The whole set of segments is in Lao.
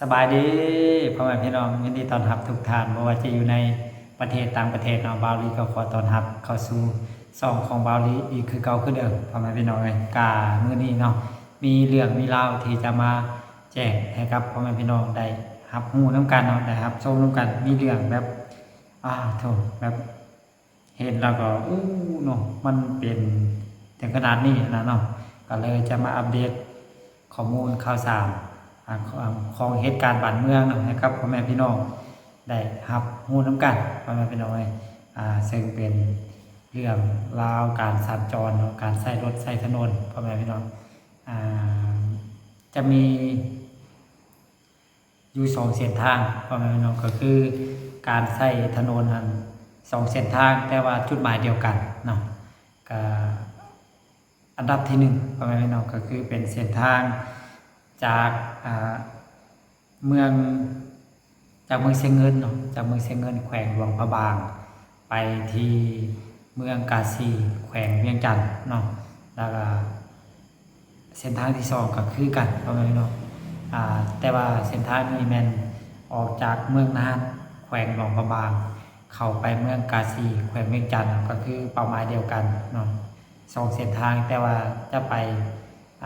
ສະບາຍດີພໍ່ແມ່ພີ່ນ້ອງ, ຍິນດີຕ້ອນຮັບທຸກທ່ານ, ບໍ່ວ່າຈະຢູ່ໃນປະເທດຕ່າງປະເທດເນາະ, ບ່າວລີກໍຂໍຕ້ອນຮັບເຂົ້າສູ່ຊ່ອງຂອງບ່າວລີອີກຄືເກົ່າຄືເດີມ ພໍ່ແມ່ພີ່ນ້ອງເອີຍ. ກະມື້ນີ້ເນາະ ມີເລື່ອງມີລາວທີ່ຈະມາແຈ້ງໃຫ້ກັບພໍ່ແມ່ພີ່ນ້ອງໄດ້ຮັບຮູ້ນຳກັນເນາະ, ໄດ້ຮັບຊົມນຳກັນ. ມີເລື່ອງແບບ ອາ ໂທ້ ແບບ ເຫັນແລ້ວກໍ ໂອ້ ເນາະ ມັນເປັນເຖິງຂະໜາດນີ້ຫັ້ນນະເນາະ, ກໍເລີຍຈະມາອັບເດດຂໍ້ມູນຂ່າວສານ ອາ ຂອງ ຂອງເຫດການບ້ານເມືອງເນາະ ໃຫ້ກັບພໍ່ແມ່ພີ່ນ້ອງໄດ້ຮັບຮູ້ນຳກັນ ພໍ່ແມ່ພີ່ນ້ອງເອີຍ. ອາ ເຊິ່ງເປັນເລື່ອງລາວການສັນຈອນເນາະ, ການໃຊ້ລົດໃຊ້ຖະໜົນ ພໍ່ແມ່ພີ່ນ້ອງ. ອາ ຈະມີ ຢູ່ສອງເສັ້ນທາງ ພໍ່ແມ່ພີ່ນ້ອງ, ກໍຄືການໃຊ້ຖະໜົນຫັ້ນສອງເສັ້ນທາງ ແຕ່ວ່າຈຸດໝາຍດຽວກັນເນາະ. ກະອັນດັບທີໜຶ່ງ ພໍ່ແມ່ພີ່ນ້ອງ, ກໍຄືເປັນເສັ້ນທາງຈາກ ອາ ເມືອງ ຈາກເມືອງຊຽງເງິນເນາະ, ຈາກເມືອງຊຽງເງິນ ແຂວງຫຼວງພະບາງ ໄປທີ່ເມືອງກາສີ ແຂວງວຽງຈັນເນາະ, ແລ້ວກໍເສັ້ນທາງທີສອງກໍຄືກັນ ພໍ່ແມ່ພີ່ນ້ອງ. ອາ ແຕ່ວ່າເສັ້ນທາງນີ້ແມ່ນອອກຈາກເມືອງນານ ແຂວງຫຼວງພະບາງ ເຂົ້າໄປເມືອງກາສີ ແຂວງວຽງຈັນ ກໍຄືເປົ້າໝາຍດຽວກັນເນາະ, ສອງເສັ້ນທາງ ແຕ່ວ່າຈະໄປ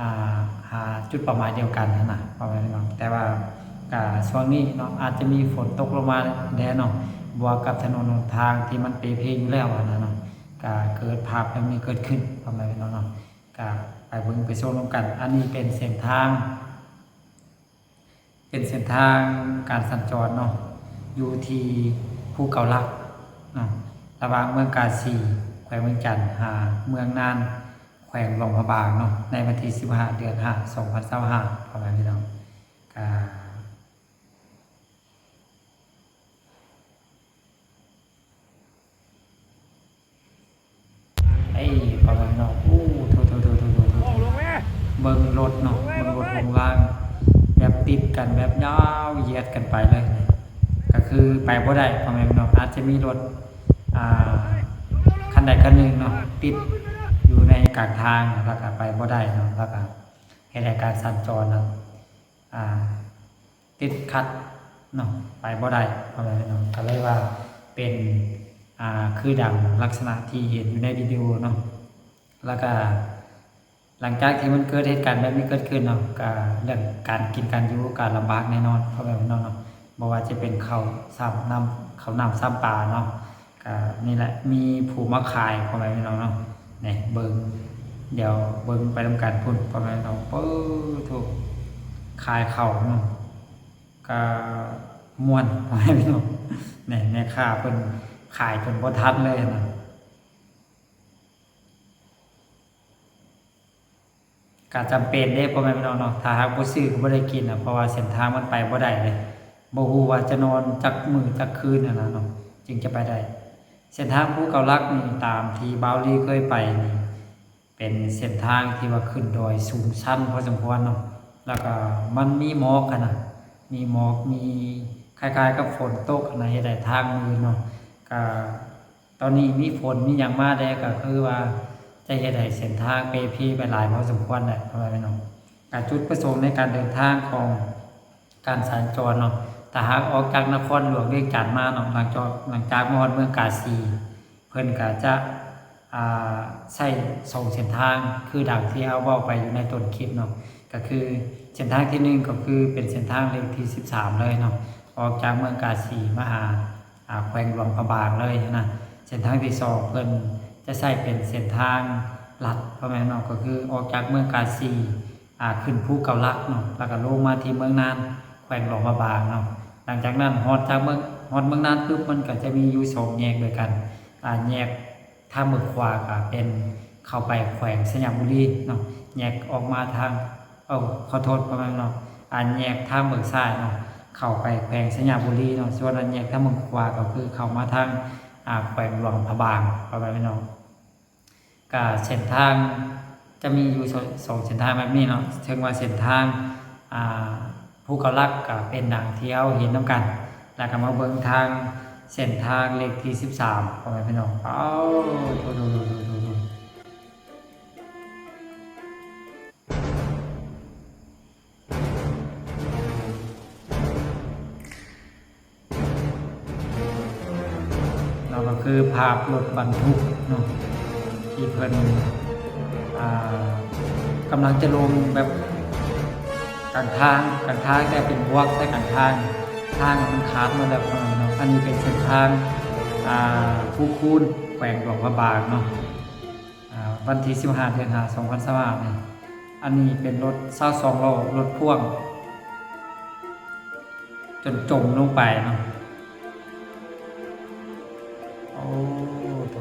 ອ່າ ຫາຈຸດເປົ້າໝາຍດຽວກັນຫັ້ນນະ ພໍ່ແມ່ພີ່ນ້ອງ. ແຕ່ວ່າກະຊ່ວງນີ້ເນາະ ອາດຈະມີຝົນຕົກລົງມາແດ່ເນາະ, ບວກກັບຖະໜົນຫົນທາງທີ່ມັນເປເພຢູ່ແລ້ວຫັ້ນນະເນາະ, ກະເກີດພາບແບບນີ້ເກີດຂຶ້ນ ພໍ່ແມ່ພີ່ນ້ອງເນາະ. ກະໄປເບິ່ງໄປຊົມນຳກັນ. ອັນນີ້ເປັນເສັ້ນທາງ ເປັນເສັ້ນທາງການສັນຈອນເນາະ ຢູ່ທີ່ພູເກົ້າຫຼັກເນາະ, ລະຫວ່າງເມືອງກາສີ ແຂວງວຽງຈັນ ຫາເມືອງນານ ແຂວງຫຼວງພະບາງເນາະ, ໃນວັນທີສິບຫ້າ ເດືອນຫ້າ ສອງພັນຊາວຫ້າ ພໍ່ແມ່ພີ່ນ້ອງ. ກະ ເອີຍ ປະມານເນາະ. ໂອ້ ໂທ້ໆໆໆ ເບິ່ງລົດເນາະ ເບິ່ງລົດໂຮງລາງ ແບບຕິດກັນ ແບບຍາວຢຽດກັນໄປເລີຍ. ກະຄືໄປບໍ່ໄດ້ ພໍ່ແມ່ພີ່ນ້ອງ, ອາດຈະມີລົດ ອ່າ ຄັນໃດຄັນໜຶ່ງເນາະ ຕິດຢູ່ໃນກາງທາງ ແລ້ວກະໄປບໍ່ໄດ້ເນາະ, ແລ້ວກະເຮັດໃຫ້ການສັນຈອນນັ້ນ ອ່າ ຕິດຂັດເນາະ ໄປບໍ່ໄດ້ ພໍ່ແມ່ພີ່ນ້ອງ. ກໍເລີຍວ່າເປັນ ອ່າ ຄືດັ່ງລັກສະນະທີ່ເຫັນຢູ່ໃນວິດີໂອເນາະ. ແລ້ວກະຫຼັງຈາກທີ່ມັນເກີດເຫດການແບບນີ້ເກີດຂຶ້ນເນາະ ກະເລື່ອງການກິນການຢູ່ກະລຳບາກແນ່ນອນ ພໍ່ແມ່ພີ່ນ້ອງເນາະ. ບໍ່ວ່າຈະເປັນເຂົ້າຊ້ຳນ້ຳ ເຂົ້ານ້ຳຊ້ຳປາເນາະ ກະນີ້ແຫຼະ ມີຜູ້ມາຂາຍ ພໍ່ແມ່ພີ່ນ້ອງເນາະ. ນີ້ເບິ່ງ ດຽວເບິ່ງໄປນຳກັນພຸ້ນ ພໍ່ແມ່ພີ່ນ້ອງ. ເປີໂທ້ ຂາຍເຂົ້າເນາະ ກະມ່ວນ ພໍ່ແມ່ພີ່ນ້ອງ. ນີ້ແມ່ຄ້າເພິ່ນຂາຍຈົນບໍ່ທັນເລີຍຫັ້ນນະ. ກະຈຳເປັນເດ້ ພໍ່ແມ່ພີ່ນ້ອງເນາະ, ຖ້າຫາກບໍ່ຊື້ກໍບໍ່ໄດ້ກິນນະ ເພາະວ່າເສັ້ນທາງມັນໄປບໍ່ໄດ້ເດ້. ບໍ່ຮູ້ວ່າຈະນອນຈັກມື້ຈັກຄືນຫັ້ນນະເນາະ ຈຶ່ງຈະໄປໄດ້. ເສັ້ນທາງພູເກົ້າຫຼັກນີ້ ຕາມທີ່ບ່າວລີເຄີຍໄປນີ້ ເປັນເສັ້ນທາງທີ່ວ່າຂຶ້ນດອຍສູງຊັນພໍສົມຄວນເນາະ, ແລ້ວກະມັນມີໝອກຫັ້ນນະ ມີໝອກ ມີ ຄ້າຍໆກັບຝົນຕົກຫັ້ນນະ ເຮັດໃຫ້ທາງມື່ນເນາະ. ກະ ຕອນນີ້ມີຝົນມີຫຍັງມາແດ່ ກໍຄືວ່າຈະເຮັດໃຫ້ເສັ້ນທາງເປເພໄປຫຼາຍພໍສົມຄວນແຫຼະ ພໍ່ແມ່ພີ່ນ້ອງ. ກະຈຸດປະສົງໃນການເດີນທາງຂອງການສັນຈອນເນາະ ຖ້າຫາກອອກຈາກນະຄອນຫຼວງວຽງຈັນມາເນາະ ຫຼັງຈາກ ຫຼັງຈາກມາຮອດເມືອງກາສີ ເພິ່ນກະຈະ ອ່າ ໃຊ້ສອງເສັ້ນທາງ ຄືດັ່ງທີ່ເຮົາເວົ້າໄປຢູ່ໃນຕົ້ນຄລິບເນາະ, ກໍຄືເສັ້ນທາງທີໜຶ່ງ ກໍຄືເປັນເສັ້ນທາງເລກທີສິບສາມເລີຍເນາະ ອອກຈາກເມືອງກາສີມາຫາ ອ່າ ແຂວງຫຼວງພະບາງເລີຍນະ. ເສັ້ນທາງທີສອງ ເພິ່ນຈະໃຊ້ເປັນເສັ້ນທາງລັດ ພໍ່ແມ່ພີ່ນ້ອງ ກໍຄືອອກຈາກເມືອງກາສີ ອ່າ ຂຶ້ນພູເກົ້າຫຼັກເນາະ ແລ້ວກໍລົງມາທີ່ເມືອງນານ ແຂວງຫຼວງພະບາງເນາະ. ຫຼັງຈາກນັ້ນຮອດຈາກເມືອງ ຮອດເມືອງນານປຶບ ມັນກໍຈະມີຢູ່ສອງແຍກດ້ວຍກັນ ອ່າ ແຍກ ທາງເບື້ອງຂວາກໍເປັນເຂົ້າໄປແຂວງໄຊຍະບູລີເນາະ, ແຍກອອກມາທາງ ເອີ ຂໍໂທດ ປະມານເນາະ ອັນແຍກທາງເບື້ອງຊ້າຍເນາະ ເຂົ້າໄປແຂວງໄຊຍະບູລີເນາະ, ສ່ວນອັນແຍກທາງເບື້ອງຂວາກໍຄືເຂົ້າມາທາງ ອ່າ ແຂວງຫຼວງພະບາງ ປະມານເນາະ. ກະເສັ້ນທາງຈະມີຢູ່ສອງ ສອງເສັ້ນທາງແບບນີ້ເນາະ, ເຖິງວ່າເສັ້ນທາງ ອ່າ ພູເກົ້າຫຼັກກໍເປັນດັ່ງທີ່ເຮົາເຫັນນຳກັນ, ແລ້ວກໍມາເບິ່ງທາງເສັ້ນທາງເລກທີສິບສາມ ພໍ່ແມ່ພີ່ນ້ອງ. ເອົ້າ ໂອ້ໂຫ ຄືພາບລົດບັນທຸກເນາະ ທີ່ເພິ່ນ ອ່າ ກຳລັງຈະລົງແບບກາງທາງ, ກາງທາງແຕ່ເປັນບວກໃສ່ກາງທາງ, ທາງມັນຂາດໝົດແລ້ວເນາະ. ອັນນີ້ເປັນເສັ້ນທາງ ອ່າ ພູຄູນ ແຂວງຫຼວງພະບາງເນາະ. ອ່າ ວັນທີສິບຫ້າ ເດືອນຫ້າ ສອງພັນຊາວຫ້ານີ້ ອັນນີ້ເປັນລົດຊາວສອງລໍ້ ລົດພ່ວງ ຈົນຈົມລົງໄປເນາະ. ໂອ້ ໂຖໆໆ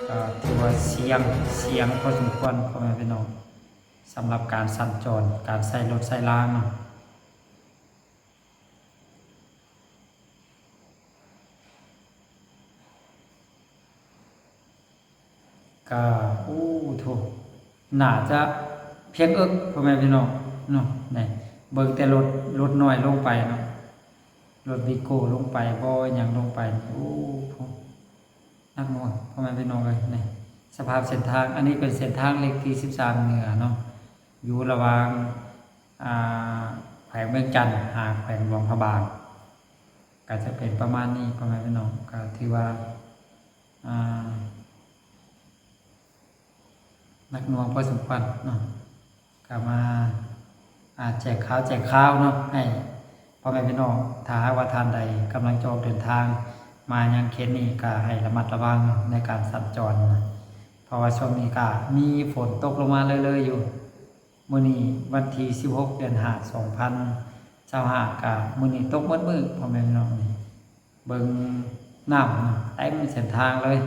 ໆ ກໍຖືວ່າສ່ຽງ ສ່ຽງພໍສົມຄວນ ພໍ່ແມ່ພີ່ນ້ອງ ສຳລັບການສັນຈອນ ການໃຊ້ລົດໃຊ້ລາງເນາະ. ກະ ໂອ້ ໂຖ ໜ້າຈະພຽງເອິກ ພໍ່ແມ່ພີ່ນ້ອງເນາະ. ນີ້ ເບິ່ງແຕ່ລົດ ລົດນ້ອຍລົງໄປເນາະ, ລົດວີໂກ້ລົງໄປ ບໍ່ຫຍັງລົງໄປ. ໂອ້ ໂຖ ໜັກໜ່ວງ ພໍ່ແມ່ພີ່ນ້ອງເອີຍ. ນີ້ ສະພາບເສັ້ນທາງ ອັນນີ້ເປັນເສັ້ນທາງເລກທີສິບສາມເໜືອເນາະ, ຢູ່ລະຫວ່າງ ອ່າ ແຂວງວຽງຈັນ ຫາແຂວງຫຼວງພະບາງ. ກໍຈະເປັນປະມານນີ້ ພໍ່ແມ່ພີ່ນ້ອງ, ກໍຖືວ່າ ອ່າ ໜັກໜ່ວງພໍສົມຄວນເນາະ. ກໍມາ ອ່າ ແຈ້ງຂ່າວແຈ້ງຂ່າວເນາະ ໃຫ້ພໍ່ແມ່ພີ່ນ້ອງ, ຖ້າຫາກວ່າທ່ານໃດກຳລັງຈະອອກເດີນທາງມາຍັງເຂດນີ້ ກໍໃຫ້ລະມັດລະວັງໃນການສັນຈອນນະ, ເພາະວ່າຊ່ວງນີ້ກໍມີຝົນຕົກລົງມາເລື້ອຍໆຢູ່. ມື້ນີ້ວັນທີສິບຫົກ ເດືອນຫ້າ ສອງພັນຊາວຫ້າ ກະມື້ນີ້ຕົກໝົດມື້ ພໍ່ແມ່ພີ່ນ້ອງ. ນີ້ ເບິ່ງນ້ຳເຕັມເສັ້ນທາງເລີຍ.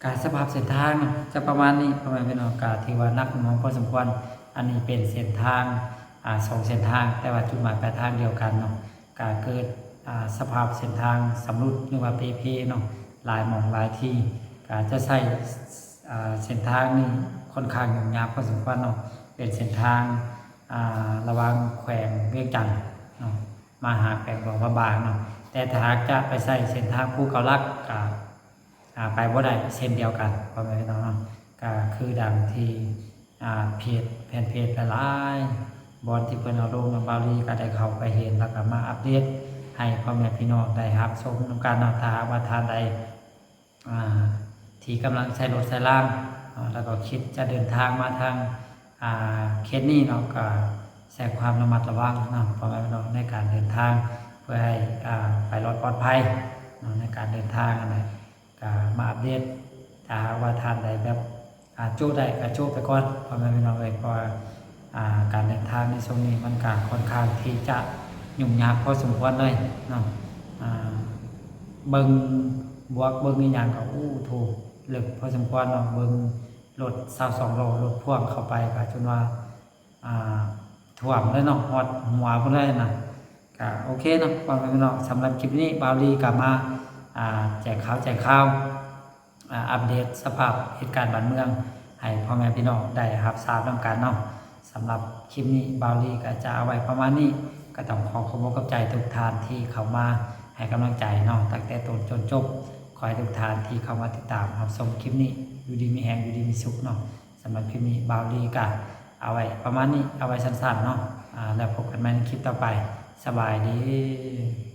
ກະສະພາບເສັ້ນທາງຈະປະມານນີ້ ພໍ່ແມ່ພີ່ນ້ອງ, ກະຖືວ່າໜັກໜ່ວງພໍສົມຄວນ. ອັນນີ້ເປັນເສັ້ນທາງ ອ່າ ສອງເສັ້ນທາງ ແຕ່ວ່າຈຸດໝາຍປາຍທາງດຽວກັນເນາະ. ກະເກີດ ອ່າ ສະພາບເສັ້ນທາງຊຳລຸດ ຫຼືວ່າເປ່ເພເນາະ, ຫຼາຍໝ່ອງຫຼາຍທີ່ ກະຈະໃຊ້ ອ່າ ເສັ້ນທາງນີ້ຄ່ອນຂ້າງຫຍຸ້ງຍາກພໍສົມຄວນເນາະ. ເປັນເສັ້ນທາງ ອ່າ ລະຫວ່າງແຂວງວຽງຈັນເນາະ ມາຫາແຂວງຫຼວງພະບາງເນາະ, ແຕ່ຖ້າຫາກຈະໄປໃຊ້ເສັ້ນທາງພູເກົ້າຫຼັກ ກະ ອ່າ ໄປບໍ່ໄດ້ເຊັ່ນດຽວກັນ ພໍ່ແມ່ພີ່ນ້ອງເນາະ. ກະຄືດັ່ງທີ່ ອ່າ ເພຈ ແຟນເພຈຫຼາຍໆບ່ອນທີ່ເພິ່ນເອົາລົງເນາະ, ບ່າວລີກໍໄດ້ເຂົ້າໄປເຫັນ ແລ້ວກໍມາອັບເດດໃຫ້ພໍ່ແມ່ພີ່ນ້ອງໄດ້ຮັບຊົມນຳກັນເນາະ. ຖ້າຫາກວ່າທ່ານໃດ ອ່າ ທີ່ກຳລັງໃຊ້ລົດໃຊ້ລາງເນາະ ແລ້ວກໍຄິດຈະເດີນທາງມາທາງ ອ່າ ເຂດນີ້ເນາະ, ກໍໃຊ້ຄວາມລະມັດລະວັງເນາະ ພໍ່ແມ່ພີ່ນ້ອງ ໃນການເດີນທາງ ເພື່ອໃຫ້ ອ່າ ໄປລອດປອດໄພເນາະ ໃນການເດີນທາງຫັ້ນແຫຼະ. ກະມາອັບເດດ ຖ້າຫາກວ່າທ່ານໃດແບບ ອ່າ ໂຈະໄດ້ກະໂຈະໄປກ່ອນ ພໍ່ແມ່ພີ່ນ້ອງເອີຍ, ເພາະວ່າ ອ່າ ການເດີນທາງໃນຊ່ວງນີ້ມັນກະຄ່ອນຂ້າງທີ່ຈະຫຍຸ້ງຍາກພໍສົມຄວນເລີຍເນາະ. ອ່າ ເບິ່ງບວກເບິ່ງອີ່ຫຍັງກໍ ໂອ້ ໂຖ ເລິກພໍສົມຄວນເນາະ, ເບິ່ງລົດຊາວສອງລໍ້ ລົດພ່ວງເຂົ້າໄປກໍຈົນວ່າ ອ່າ ຖ້ວມເລີຍເນາະ ຮອດຫົວພຸ້ນເລີຍນະ. ກະໂອເຄເນາະ ພໍ່ແມ່ພີ່ນ້ອງ, ສຳລັບຄລິບນີ້ບ່າວລີກໍມາ ອ່າ ແຈ້ງຂ່າວ ແຈ້ງຂ່າວ ອ່າ ອັບເດດສະພາບເຫດການບ້ານເມືອງ ໃຫ້ພໍ່ແມ່ພີ່ນ້ອງໄດ້ຮັບຊາບນຳກັນເນາະ. ສຳລັບຄລິບນີ້ບ່າວລີກໍຈະເອົາໄວ້ປະມານນີ້, ກໍຕ້ອງຂໍຂອບອົກຂອບໃຈທຸກທ່ານທີ່ເຂົ້າມາໃຫ້ກຳລັງໃຈເນາະ ຕັ້ງແຕ່ຕົ້ນຈົນຈົບ. ຂໍໃຫ້ທຸກທ່ານທີ່ເຂົ້າມາຕິດຕາມຮັບຊົມຄລິບນີ້ ຢູ່ດີມີແຮງ ຢູ່ດີມີສຸກເນາະ. ສຳລັບຄລິບນີ້ບ່າວລີກະເອົາໄວ້ປະມານນີ້ ເອົາໄວ້ສັ້ນໆເນາະ ແລ້ວພົບກັນໃໝ່ໃນຄລິບຕໍ່ໄປ. ສະບາຍດີ.